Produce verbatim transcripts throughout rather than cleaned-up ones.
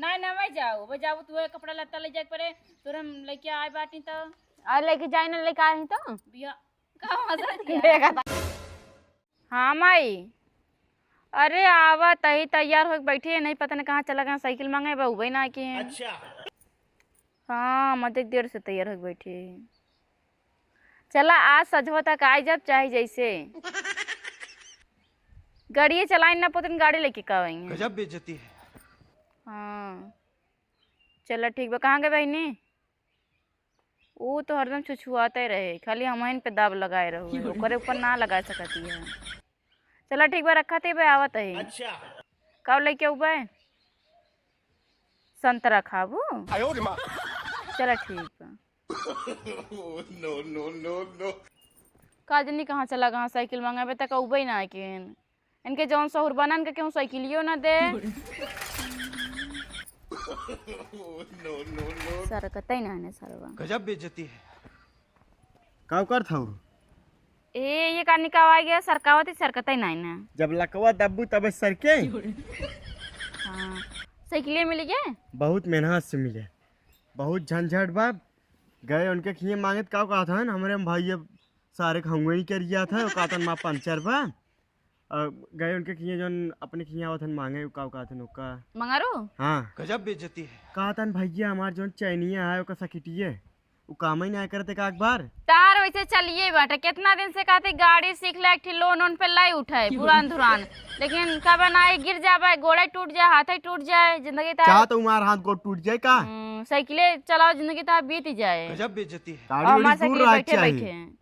नहीं, ना, वही जाओ, वही जाओ, तू कपड़ा लत्ता ले जाए के पड़े, तोर हम लेके आए बाटी तो। और लेके जाए ना, लेके आए तो। बिया, का मजा दिया? देखा था। हाँ माई, अरे आवा तही तैयार होके बैठी है, नहीं पता नहीं कहाँ चला गया, साइकिल मांगे बा, उबे ना के हैं। अच्छा। हाँ, हम देख देर से तैयार होके बैठी है। चला, आज सजवा तक आई जब, चाहे जैसे। गाड़िए चलाइन ना पोतन, गाड़ी लेके का आएंगे? गजब बेइज्जती है। हाँ, चला ठीक बा। कहाँ गए बहिनी? ऊ तो हरदम छुछुआते रहे, खाली हमहिन पे दाब लगाए रहो, ओकरे ऊपर ना लगा सकती है। चला ठीक बा, रखा थे बे, आवत है। अच्छा। का लेके उबे? संतरा खाबू? आयो रे माँ। चला ठीक बा। No, no, no, no। का जनी कहाँ चला गया साइकिल मंगावे तक उबे ना आइकिन। इनके जौन सहूर बना, इनके केहू साइकिलियो ना दे। No, no, no। सरकतै ना ने सरवा। गजब बेइज्जती है। का करत हऊ? ए, ये का निकावा गया, सरकावत ही सरकतै ना ने। जब लकवा दब्बू तब सरके। हाँ, साइकिलिया मिल गया? बहुत मेहनत से मिले, बहुत झंझट बा। गए उनके खिए मांगे त का कहत हन, हमरे भाई अब सारे खंगुए नहीं कर गया था, कहतन माँ पंचर बा। और गए उनके खिए जौन अपने खिए आवत हन मांगे, का कहत हन ओका। मंगारू? हाँ। गजब बेइज्जती है। कहतन भैया हमार जौन चैनिया है ओका सकिटिए, उ काम ही ना करते का एक बार। तार वैसे चलिए बाटे, कितना दिन से कहते गाड़ी सीख ले, एक ठी लोन ओन पे लाई उठाए, पुरान धुरान। लेकिन का बनाए, गिर जाबे, गोड़े टूट जाए, हाथे टूट जाए, जिंदगी तार चाह तो हमार हाथ गोड़ टूट जाए का? हम्म, साइकिले चलाओ, जिंदगी तार बीत जाए। गजब बेइज्जती है। गाड़ी और वाड़ी हमार दूर साइकिल रहे बैठे चाहिए। बैठे।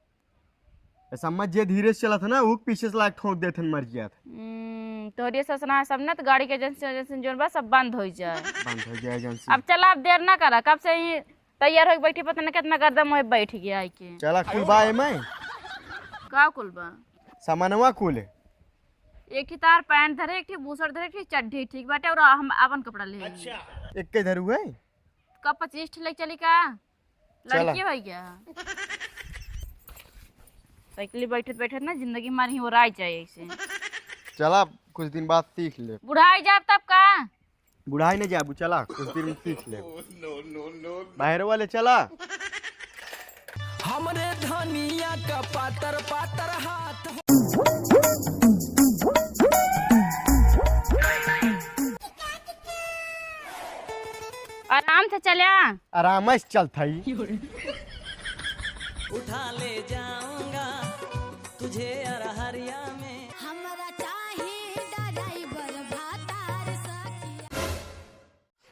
ऐसा मत जे धीरे से चलत है ना, ऊ पीछे से लाग ठोक देत हन, मर जात। हम्म, तोहरी ससना सब ना तो गाड़ी के एजेंसी, एजेंसी जोन बा सब बंद हो जाए। बंद हो जाए एजेंसी। अब चला, अब देर ना करा, कब से ही तैयार होके बैठी, पता ना कितना गर्दा मोहे बैठ गया है के। चला कुल बा एमे। का कुल बा? सामानवा कुल। एक ठी तार पैंट धरे, एक ठी बूसट धरे, एक ठी चड्ढी ठीक बाटे, और हम आपन कपड़ा ले आइए। अच्छा। एक के धरू है? कब पच्चीस ठी लेके चली का? चला। लड़की हो गया। साइकिल बैठत बैठत ना जिंदगी मार ही ओराई जाए ऐसे। चला, कुछ दिन बाद सीख ले। बुढ़ाई जाब तब का? बुढ़ाई नहीं जाबू, चला, कुछ दिन में सीख ले। No, no, no, no। बाहर वाले चला। हमरे धनिया का पातर पातर हाथ। आराम से चला। आराम से चलत हई। उठा ले जाऊंगा तुझे अरहरिया में। हमरा चाही ड्राइवर भातार सखिया।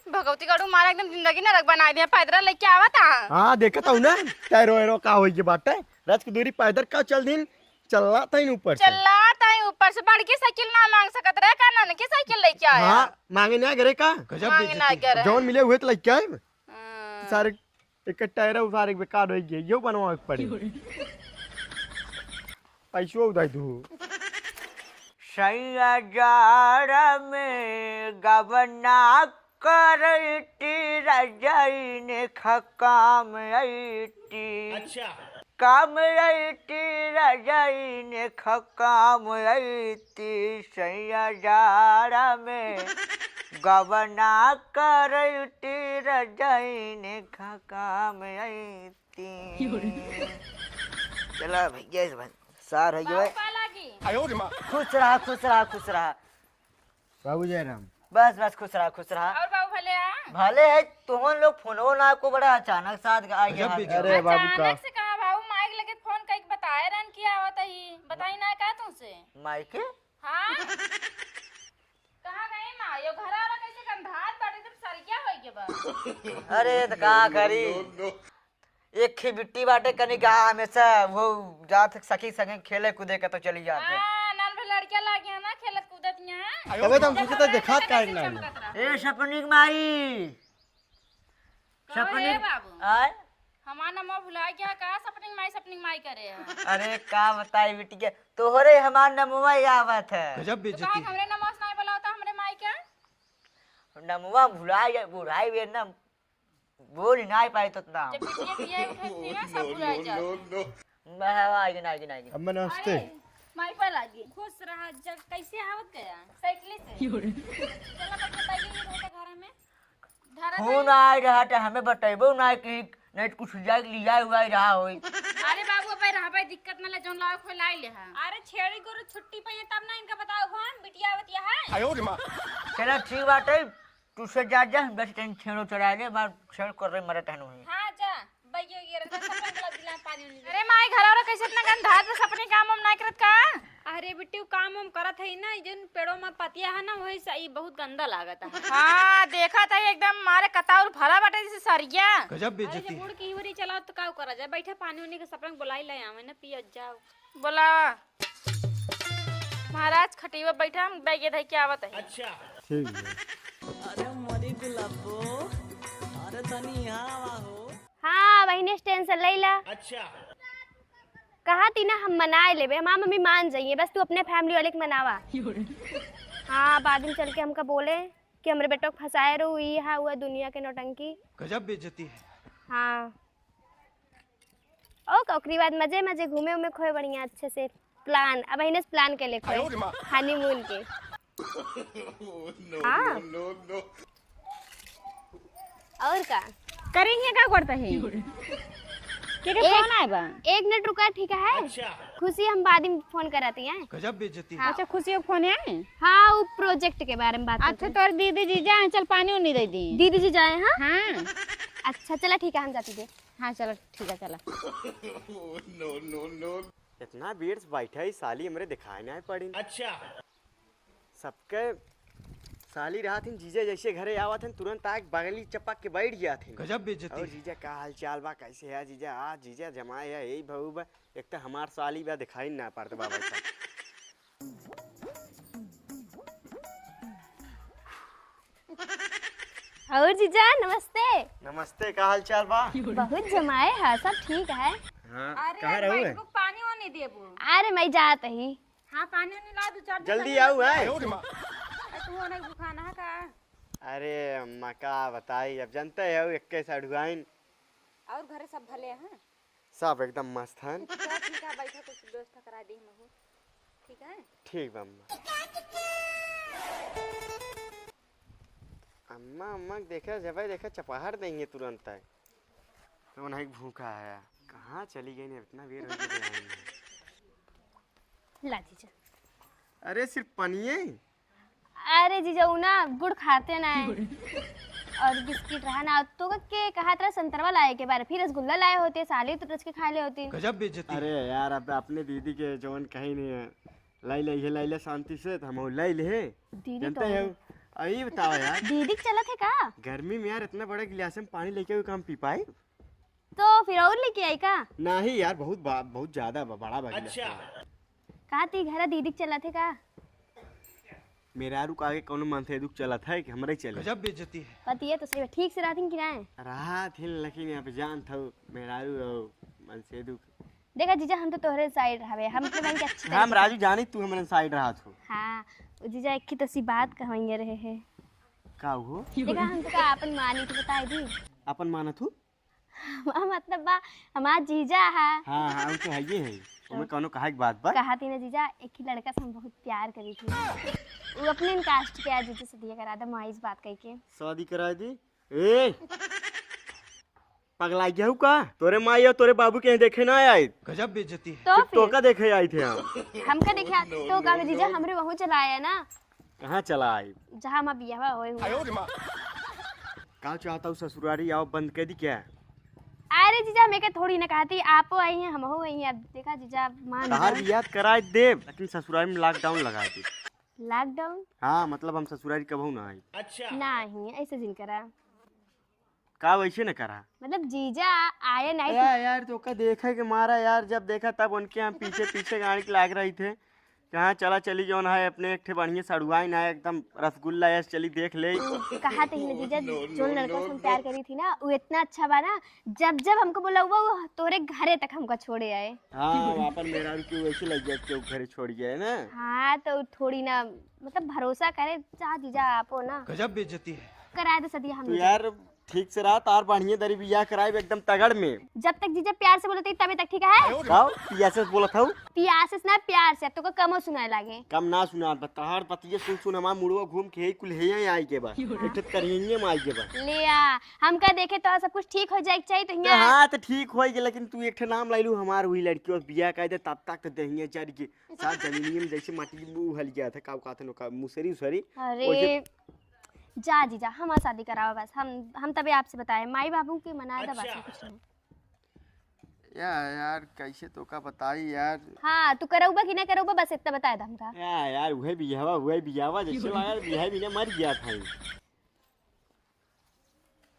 भगवती गड़ू मारा एकदम जिंदगी नरक बनाई दिया। पैदल लेके आवत आ। हाँ, देखत हूँ ना, टैरो एरो का होई के बाटे। रच के दूरी पैदल का चल दिन, चलत हई ऊपर से। चलत हई ऊपर से, बड़की साइकिल ना मांग सकत रहे का, ननकी साइकिल लेके आया। हाँ, मांगे ना करे का? गजब मांगे ना बेइज्जती। करे। जौन मिले हुए तो लेके आए। हाँ। सारे एक टायर उसारे के बेकार हो गया, यो बनवा के पड़े। पैसो उधाई दू। सैया जाड़ा में गबना करैती रजाई ने खकाम अइती। अच्छा। काम अइती रजाई ने खकाम अइती सैया जाड़ा में। गबना करैती रजाई ने खकाम अइती। चला भैया, इस बार सार है ये। बाबू पाए लागी। खुश रहा, खुश रहा, खुश रहा। बाबू जयराम। बस, बस, खुश रहा, खुश रहा। और बाबू भले आ? भले है, तुमन लोग फोनो ना को बड़ा अचानक से आ गया। अरे बाबू का? अचानक से कहाँ बाबू, माइक लगे फोन कइके बताए रहन कि आवत ही, बताई ना का तुमसे? माइक के? हाँ। कहाँ गई माँ? यो घर वाला कैसे गंधात बाटे, एकदम सरिया होई के बा। अरे त का करी? एक ही बिट्टी बाटे कनी का हमेशा वो जात सखी संगे खेले कूदे के तो चली जात है। हाँ, नान भर लड़कियां लागी है ना खेलत कूदत यहाँ। तबे तो हम सोचते देखात काहे ना। ए सपनी के माई। कहो सपनी रे बाबू। आय? हमार नमवा भुला गया का? सपनी के माई, सपनी के माई करे है। अरे का बताई बिटिया, तोहरे हमार नमवा आवत है। गजब तो बेइज्जती। काहे हमरे नमवा से नहीं बोला होता हमरे माई के? नमवा भुला गया, बुढ़ाई बे ना। बोल ही नाई पाई तो ना। जब बिटिया बिया उठत थी ना, सब भुला जाओ। No, no, no। मैं हवा आइगे ना, आइगे ना, आइगे। अम्मा नमस्ते। अरे, माई पर लागी। खुश रहा, जग कैसे आवत गया? साइकिल से। चला, बैठ के बैठ के घर में। फोन आए रहा त हमें बतैबो ना कि नहीं तो कुछ जाके लिया हुआ ही रहा होई। अरे बाबू, अब रहबे दिक्कत ना ले, जौन लावे खोई लाई ले हा। अरे छेड़ी गुरु छुट्टी पे है तब ना इनका बताओ हम बिटिया बतिया है। चला ठीक बात है, तू से जा जा, बस तनी छेड़ो चढ़ा ले, बार छेड़ कर रहे मरत हनु ही। हाँ जा, बैयो ये रखा सब रंग गुलाब दिला पानी उनी। अरे माई, घर और कैसे इतना गंधात बस अपने काम हम ना करत का? अरे बिट्टू, काम हम करत है ना, जौन पेड़ों में पतिया है ना, वही से ई बहुत गंदा लागत है। हाँ, देखत है एकदम मारे कताउर भरा बाटे जैसे सरिया। गजब अरे बेइज्जती जब है। मुड़ की ओरी चलाओ तो का करा जाए, बैठे पानी उनी के सब रंग बुलाई ले आवे ना, पिया जाओ। बोला महाराज, खटिया बैठा, हम बैगे धई के आवत है। अच्छा। ठीक है। अरे मरी गुलाबो, अरे तनी यहाँ आवा हो। हाँ, बहिने, टेंशन लैला। अच्छा। कहा थी ना, हम मनाए लेबे, हमार मम्मी मान जाइए, बस तू अपने फैमिली वाले के मनावा। हाँ, बाद में चल के हमका बोले कि हमरे बेटो के फंसाए रहू, ई हा हुआ दुनिया के नौटंकी। गजब बेइज्जती है। हाँ। ओके, ओकरी बाद मजे मजे घूमे उमे खोए बढ़िया अच्छे से। प्लान, अब इन्हें प्लान के लिए खोए। हनीमून के। हाँ। और का? करेंगे का करता है? के के एक, फोन आए बा? एक मिनट रुका, ठीक है? अच्छा। खुशी, हम बाद में फोन कराती हैं। गजब बेइज्जती। हाँ। अच्छा, खुशी का फोन है? हाँ, वो प्रोजेक्ट के बारे में बात अच्छा, करते हैं। तोर दीदी जी जाए, चल पानी उनी दे दी। दीदी जी जाए, हाँ? हाँ। अच्छा, चला ठीक है, हम जाती दे। हाँ, चलो ठीक है, चला। इतना बेर से बैठा ही साली हमरे दिखाई ना पड़ी। अच्छा। सबके साली रहत हिन, जीजा जैसे घरे आवत हिन, तुरंत आके बगली चपक के बैठ जात हिन। गजब बेइज्जती। और जीजा का हाल चाल बा, कैसे है जीजा? आ जीजा जमाए है, यही बहू बा। एक तो हमार साली बा, दिखाई ना पड़त बा बैठा। और जीजा, नमस्ते। नमस्ते, का हाल चाल बा? बहुत जमाए है, सब ठीक है। हाँ, अरे कहाँ यार, रहू है? बैठबू, पानी वानी देबू। अरे, मैं जात ही। हाँ, पानी वानी ला, दो चार दिन जल्दी पहले आओ, आए। अरे, तू होने भूखाना है का? अरे अम्मा, का बताई, अब जानते हो, इक्कीस अढ़ुआइन। और घरे सब भले हैं? सब एकदम मस्त हन। चल ठीक है, बैठो, कुछ व्यवस्था करा दी हमहू। ठीक है? ठीक बा अम्मा। अम्मा, अम्मा के देखे जबे देखे चपहर देंगे तुरंत तक। तो उन्हें भूखा है, कहाँ चली गई ने, इतना बेर हो गया। ला जीजा। अरे सिर्फ पनिये? अरे जीजा, उ ना गुड़ खाते ना है। और बिस्किट रहा ना, तो के कहा तरह संतरवा लाए के बारे, फिर रसगुल्ला लाए होते, साली तो रच के खा ले होती। गजब बेइज्जती। अरे यार, अब अपने दीदी के जवन कहीं नहीं है, लाई लाई है, लाई ले शांति से, तो हम लाई ले। दीदी जानते तो हो? अरे बताओ यार, दीदी के चलत है का? गर्मी में यार इतना बड़ा गिलास में पानी लेके हुए काम पी पाए? तो फिर और लेके आई का? नहीं यार, बहुत बा-, बहुत ज्यादा बा, बड़ा बा गिलास। अच्छा। का ती घरा दीदी के चलत है का? मेहरारू का आगे कौनो मनसेदू के चलत है कि हमरे चले? गजब बेइज्जती है। पतिया तो सही बा, ठीक से रहतिन कि नाय? रात हिल, लेकिन यहाँ पे जान था मेहरारू और मनसेदू। देखा जीजा, हम तो तोहरे साइड रहबे, हम तो मन के अच्छी तरह हम से राजू जानी तू हमरे साइड रहत हो। हाँ, ओ जीजा, एक ही तो सी बात कहवाइए रहे है। का हो? देखा, हम तो का अपन मानी तो बताई दी। अपन मानत हो? हमार मतलब बा, हमार जीजा है। हाँ, हाँ, वो तो है ही है। ओमे कौनो कहा के बात बा? कहा थी ना जीजा, एक ही लड़का से हम बहुत प्यार करी थी। वो अपने कास्ट के आज जीजा से दिया करा दे, माइस बात कही के। शादी करा दी। ए, पगला गया हूँ का? तोरे माई और तोरे बाबू के यहाँ देखे ना आए। गजब बेइज्जती है। तो तो फिर? का देखे आई थे हम? हमका देखे आ-, तो का जीजा हमरे वहू चला आया ना। कहाँ चला आई? जहाँ हमार बियाह होए हुआ। का चाहता हूँ, ससुरारी आओ बंद कर दी क्या? अरे जीजा, हम एके थोड़ी ना कहती, आपो आई हैं, हमहू आई हैं। अब देखा जीजा, मान तहार जाओ। बियाह कराए देब, लेकिन ससुरारी में लॉकडाउन लगा दे। लॉकडाउन? हाँ, मतलब हम ससुरारी कबहू ना आई। अच्छा। नहीं, ऐसे जिन करा। का वैसे न करा? मतलब जीजा आए नहीं तो यार, यार, तो का देखे के मारा यार, जब देखा तब उनके हम पीछे पीछे गाड़ी के लाग रही थे। कहाँ चला चली जौन है, अपने एक ठे बढ़िया सड़ुआइन है, एकदम रसगुल्ला ऐस, चली देख ले। कहा थे ना जीजा, जो लड़का से हम प्यार करी थी ना, वो इतना अच्छा बा ना, जब जब हमको बोला हुआ, वो तोरे घरे तक हमको छोड़े आए। हाँ, वो अपन मेहरारू के वैसे लग जाए, के घरे छोड़ गया है ना। हाँ, तो थोड़ी ना, मतलब भरोसा करे, चाह जीजा आपो ना। गजब बेइज्जती है। करा दे सदिया हम तो जीजा। यार, ठीक से रहा, तार बढ़िया दरी बियाह कराइब एकदम तगड़ में। जब तक जीजा प्यार से बोलत ही तबे तक ठीक है। का पियासे से बोलत हऊ? पियासे से ना, प्यार से, अब तो कमो सुनाए लागे। कम ना सुनात बा, तहार पतिये सुन सुन हमार मुड़वा घूम के ही कुल हेये आई के बा। एक ठे करिये में आई के बा। ले आ, हमका देखे तो सब कुछ ठीक हो जाए के चाहिए तो तो हियाँ। हाँ, तो ठीक होई गे, लेकिन तू एक ठे नाम लाइलू हमार, वही लड़की और बियाह कर दे, तब तक तो देहिए चढ़ के साथ जमीनिये में जैसे माटी उहल गया था, का कहते हैं ओका, मुसरी उसरी। अरे, वैसे जा जीजा, हमार शादी करावा बस, हम हम तबे आपसे बताए, माई बाबू के मनाए दा बस, अच्छा। कुछ नहीं। या यार, कैसे तो का बताई यार। हाँ, तू करउबा कि ना करउबा, बस इतना बताए दा हमका। या यार, उहे बियाहवा, उहे बियाहवा, जैसे लगा यार, बियाह बिना मर गया था।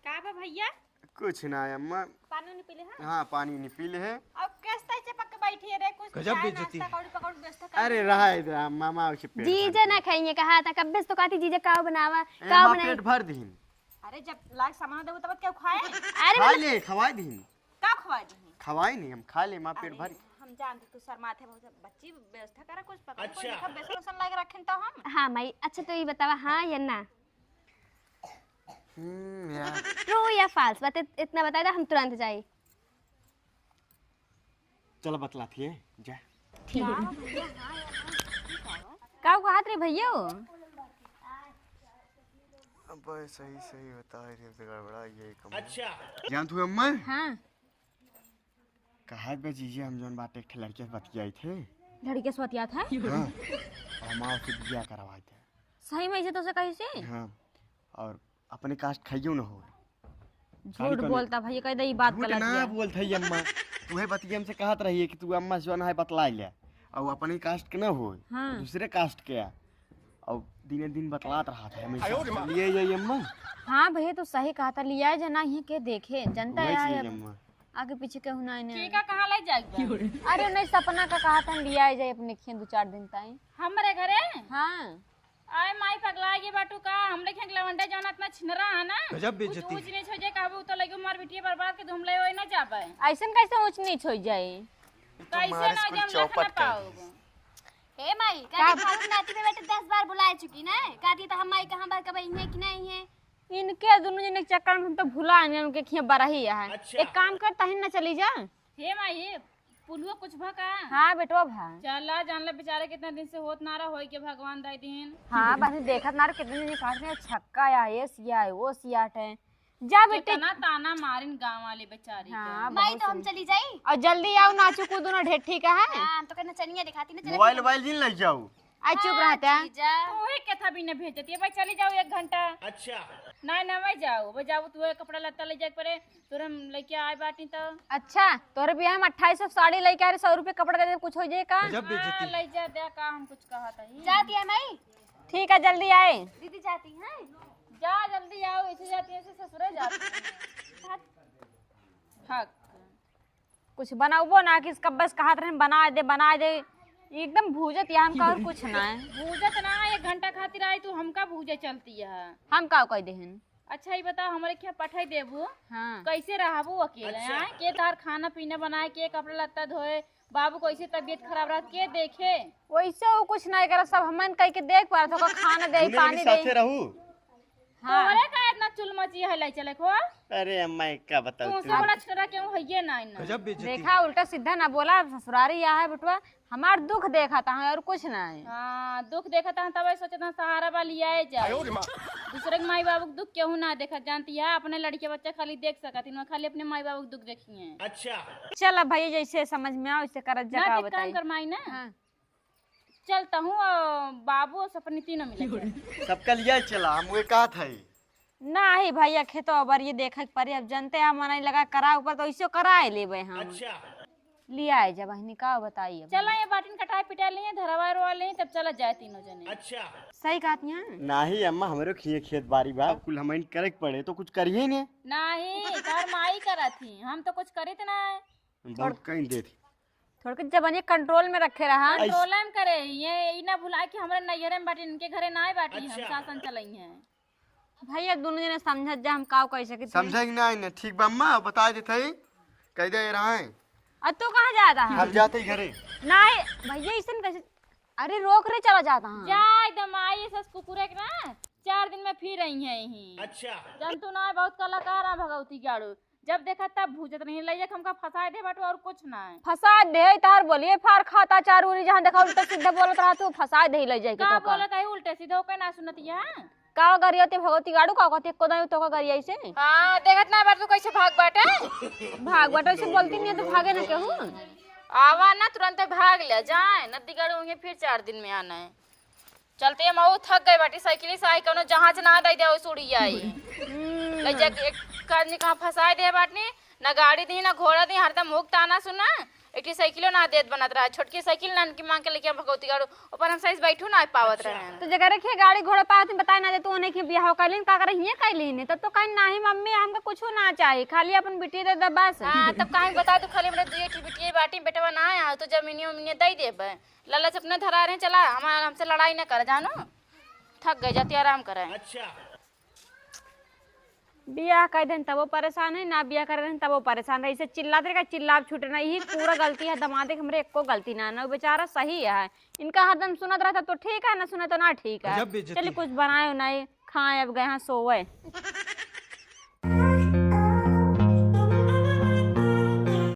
का बा भैया? कुछ ना अम्मा। पानी उनी पी ले, हाँ? हाँ, पानी उनी पी ले है। अब कैसे चिपक के बैठी है रे? कुछ गजब चाय, बेइज्जती। नाश्ता, कौड़ी पकौड़ी व्यवस्था कर अरे ले। रहा है इधर, मामा उसे पेट भर जीजा दे। ना खाइए, कहा था कब्बे से तो कहती जीजा काव बनावा, ए, काव माँ बनाई। पेट भर दीन। अरे जब लाग सामान देबो तब क्या खाए? अरे खा मतलब ले, खवाई दीन। का खवाई दीन? खवाई नहीं, हम खा ले, माँ पेट अरे, भर। हम जानते तू शर्मात है बहुत, बच्ची व्यवस्था करा कुछ पकौड़ी अच्छा। लिखा बेसन उसन लाग रखिन तो हम। हाँ माई, अच्छा तो ये बतावा, हाँ या ना? हम्म, यार। True या false? बस इत-, इतना बताए दा, हम तुरंत जाई। चला बतलाती है, जा। ठीक है। का कहत रे भैया हो? अब सही, सही बता रही है, तो गड़बड़ा यही कम है। अच्छा। जान तू अम्मा? हाँ। कहा बे जीजे, हम जौन बाटे एक ठे लड़के से बतियाई थे। लड़के से बतियात है? हाँ। और माँ से बियाह करवाई थे। सही में ऐसे तो से कही से? हाँ। और अपने caste खाइयो न हो। झूठ बोलता भैया, कह दे ई बात झूठ गलत ना है। बोलत है अम्मा। तुहे बतिया हमसे कहत रही है कि तू अम्मा से जौन है बतला ले। और अपने caste के ना हो, हाँ। दूसरे caste के आ। और दिने दिन बतलात रहा था हमेशा। आयो रे माँ। लिए जाइए अम्मा। हाँ भैया, तू सही कहा था, लिया जना ही के देखे, जनता वही यार चीज अब अम्मा। आगे पीछे केहू ना आने। ठीक है, कहाँ ले जाएगा? अरे नहीं, सपना का कहा था, लिया जाए अपने खिया दो चार दिन ताई। हमरे घरे? हाँ। आए माई पगला गई बाटू का? हमरे खेत लवंडे जौन इतना छिनरा है ना। गजब बेइज्जती। ऊंच नीच हो जाए, कहबू तो लगे मार बिटिया बर्बाद के धूम ले होए ना जाबे। ऐसन कैसे ऊंच नीच हो जाए? ई तो कैसे मारे ना स्कूल जम लख ना चौपट कर पाओ? दी। हे माई, का? काटी फागुन नाती में बेटे दस बार बुलाए चुकी ना, काटी तो हम माई कहाँ बार कब इहे कि नहीं है? इनके दोनों जने के चक्कर में हम तो भुला गए, उनके खिया बरही है। अच्छा। एक काम कर, तहिन ना चली जा। हे माई, पुलुआ कुछ भा का? हाँ बेटवा भा। चला, जान ले बेचारे कितना दिन से होत ना रहा, होई के भगवान दे दीन। हाँ बहनी, देखत ना रहा कितने दिन कहत रहे, छक्का या ये सिया है, वो सियाट है। जा बेटे। कितना ताना मारिन गाँव वाले बेचारी हाँ, के। माई बहुत तो हम सही। चली जाई। और जल्दी आओ, नाचू कूदू ना ढेर, ठीक है? हाँ, हम तो कहना चनिया दिखाती ना, चले मोबाइल चली। वोबाइल जिन ले जाओ। आई चुप हाँ, रहता। जीजा। तू ही के था बिना भेजती है, भाई चली जाओ एक घंटा। अच्छा। नहीं, नहीं, भाई जाओ, भाई जाओ, तू कपड़ा लत्ता ले जाए पड़े। तोरे हम लइके आए बाटी तो। अच्छा, तोरे बियाह में अट्ठाईस सौ साड़ी लइके आ रहे, सौ रुपये कपड़ा दे दे, कुछ हो जाए का? गजब बेइज्जती। हाँ, लइ जा दे का, हम कुछ कहत हई। जाती है माई। ठीक है, जल्दी आए। दीदी जाती हैं। जा जल्दी आओ, इसे जाती है, इसे ससुरे जाती है। हक। कुछ बनाउबो ना, किस कब बस कहत रहन, "बना दे, बना दे।" एकदम भूजत या हमका और कुछ ना है। भूजत ना, एक घंटा खातिर आई तू, हमका भूजे चलती है। हम का कह देहन? अच्छा, ई बताओ, हमरे खिया पठाई देबू? हाँ। कैसे रहबू अकेले, अच्छा। हैं? के तार खाना पीना बनाए, के कपड़ा लत्ता धोए, बाबू कैसे तबीयत खराब रहत, के देखे? वैसे वो कुछ नहीं करत, सब हमन कह के देख पारत हो, खाना दे, दुनिया में पानी दे। साथे रहू। हाँ। तोहरे का इतना चुलमची है, ले चले को? अरे अम्मा, एक का बताऊ तू तू? से बड़ा छोरा क्यों है ये ना, ना? गजब बेइज्जती। देखा, उल्टा सीधा ना बोला, ससुरारी या है बेटवा, हमार दुख देखा था और कुछ ना है। हाँ, दुख देखा था, तब सोचे था सहारा वाली आए जाए। आयो रे माँ। दूसरे के माई बाबू के दुख केहू ना देखा, जानती है, अपने लड़के बच्चा खाली देख सकत, इनमें खाली अपने माई बाबू के दुख देखी हैं। अच्छा। चल अब भैया, जैसे समझ में आओ, वैसे करत जा, ना का तो एक काम बताई? कर माई ना। हाँ। चलता हूँ, अ, बाबू और सपनी तीनों मिले के। सबका लिया चला, हम वे कहा था ही। नाही भैया, खेतो अब ये देखे के पड़ी, अब जनते हैं, मनई लगा करा ऊपर तो इसे कराए लेबे हम। अच्छा। लियाए जा बहिनी, का बताई अब। चला, ये बाटिन कटाए पिटाए लिए, धरवा रोवा लिए, तब चला जाए तीनों जने। अच्छा। सही कहत हैं। नाही अम्मा, हमरो खिए खेत बारी बा, कुल हमइन करे के पड़े, तो कुछ करिए ने। नाही, तार माई करत ही, हम तो कुछ करित ना है। बहुत कहीं देत। थोड़ के जबानी control में रखे रहा। Control में करे, ये ई ना भुला कि हमरे नैहरे में बाटी, इनके घरे ना आए बाटी, हम अच्छा। शासन चलाई हैं। भैया, दोनों जने समझत जा, हम काव कह सकित हई। समझे कि ना, ना, ठीक बा अम्मा, बता देत हई, कह दे रहा है। आ तू कहाँ जाता है? हम जाते ही घरे। नहीं, भैया, इसन कैसे? अरे रोक रे, चला जाता है। जा एकदम आई सस कुकुरे के ना। चार दिन में फिर आई है यहीं। अच्छा। जन तू ना बहुत कलाकार है भगवती गाड़ू, जब देखा तब भूजत रही, लइया के हमका फंसाए दे बाटू और कुछ ना है। फंसाए दे, तार बोलिए फार खाता चार उरी, जहाँ देखा उल्टा सीधा बोलत रहा तू, फंसाए दे लइ जाए के का तोका। बोलत है उल्टे सीधे, ओके ना सुनत है। का गरियाती भगवती गाड़ू, का कहती एको दाई तोका गरियाई से? हाँ, देखत ना बाटू कैसे भाग बाटे। भाग बाटे से बोलती नहीं है तो भागे ना केहू। आवा ना, तुरंते भाग ले जाए, नदी गाड़ू उन्हें फिर चार दिन में आना है। चलते हम अउ थक गए बाटी, साइकिल से आई, कौनो जहाज ना दे दे, सुड़िया आई। हम्म। ले जा एक आदमी कहाँ फंसाए दे बाटनी, ना गाड़ी दी, ना घोड़ा दी, हरदम मुँह ताना सुना। एक ठे साइकिलो ना देत बनत रहा, छोटकी साइकिल नानकी मांग के लेके हम भगवती गाड़ू, ऊपर हम सही से बैठू ना पावत रहे। तो जगह रखिए गाड़ी घोड़ा पावत में बताए ना दे, तू उन्हें के बियाह कर लीन, का करे हिये कर लीन, तब तो कहीं नाही मम्मी हमका कुछ ना चाही, खाली अपन बिटिया दे दे बस। हाँ, तब काहे बता दू, खाली हमरे दुए ठे बिटिया बाटी, बेटवा ना आया, तो जमीनियो उमीनियो दे देबे। लालच अपने धरा रहे, चला, हमार, हमसे लड़ाई न कर, जानो। थक गए, जाती आराम करे। अच्छा। बियाह कर देन तबो परेशान है, ना बियाह कर देन तबो परेशान रहे। इसे चिल्लाते रहे, चिल्लाब छूटे ना। यही पूरा गलती है दमादे के, हमरे एको गलती ना, ना बेचारा सही है। इनका हरदम सुनत रहता तो ठीक है, ना सुने तो ना ठीक है। गजब बेइज्जती चलिए है। कुछ बनाए उनाए, खाए, अब गए हैं सोवे।